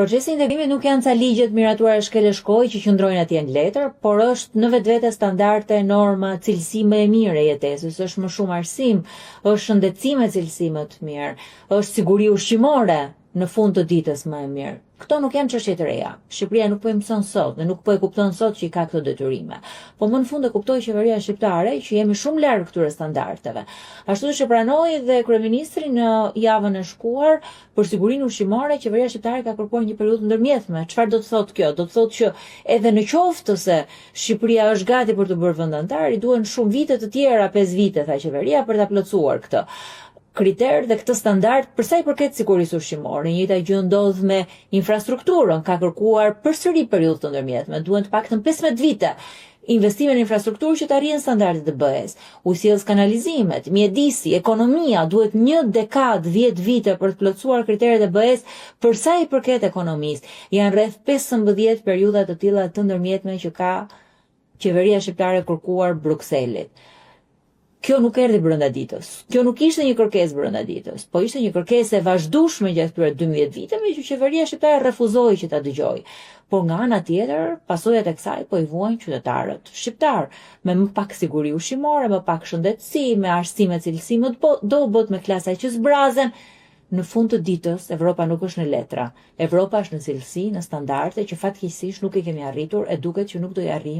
Procesi i integrimit nuk janë ca ligje të miratuara shkel e shkoj që qëndrojnë atje në letër, por është në vetvete standarde, norma, cilësi më e mirë e jetesës, është më shumë arsim, është shëndetësi me cilësi më të mirë, është siguri ushqimore në fund të ditës më e mirë. Këto nuk janë çështje të reja. Shqipëria nuk po i mëson sot dhe nuk po e kupton sot që i ka këto detyrime. Po më në fund e kuptoi qeveria shqiptare që jemi shumë larg këtyre standardeve. Ashtu siç e pranoi dhe kryeministri në javën e shkuar për sigurinë ushqimore, qeveria shqiptare ka kërkuar një periudhë ndërmjetme. Çfarë do të thotë kjo? Do të thotë që edhe në qoftë se Shqipëria është gati për të bërë vend anëtar, i duhen shumë vite të tjera, 5 vite tha qeveria për ta plotësuar këtë kriter dhe këtë standard për sa i përket sigurisë ushqimore. E njëjta gjë ndodh me infrastrukturën, ka kërkuar përsëri periudhë të ndërmjetme, duhen të paktën 15 vite investime në infrastrukturë që të arrihen standardet e BE-s. Ujësjellës kanalizimet, mjedisi, ekonomia, duhet një dekadë, 10 vite për të plotësuar kriteret e BE-s për sa i përket ekonomisë. Janë rreth 15 periudha të tilla të ndërmjetme që ka qeveria shqiptare kërkuar Brukselit. Kjo nuk erdhi brenda ditës. Kjo nuk ishte një kërkesë brenda ditës, po ishte një kërkesë e vazhdueshme gjatë këtyre 12 viteve që qeveria shqiptare refuzoi që ta dëgjojë. Por nga ana tjetër, pasojat e kësaj po i vuajnë qytetarët shqiptar, me më pak siguri ushqimore, më pak shëndetësi, me arsim e cilësi më të dobët, me klasa që zbrazen. Në fund të ditës, Evropa nuk është në letra. Evropa është në cilësi, në standarde që fatkeqësisht nuk i kemi arritur e duket që nuk do i arrijmë.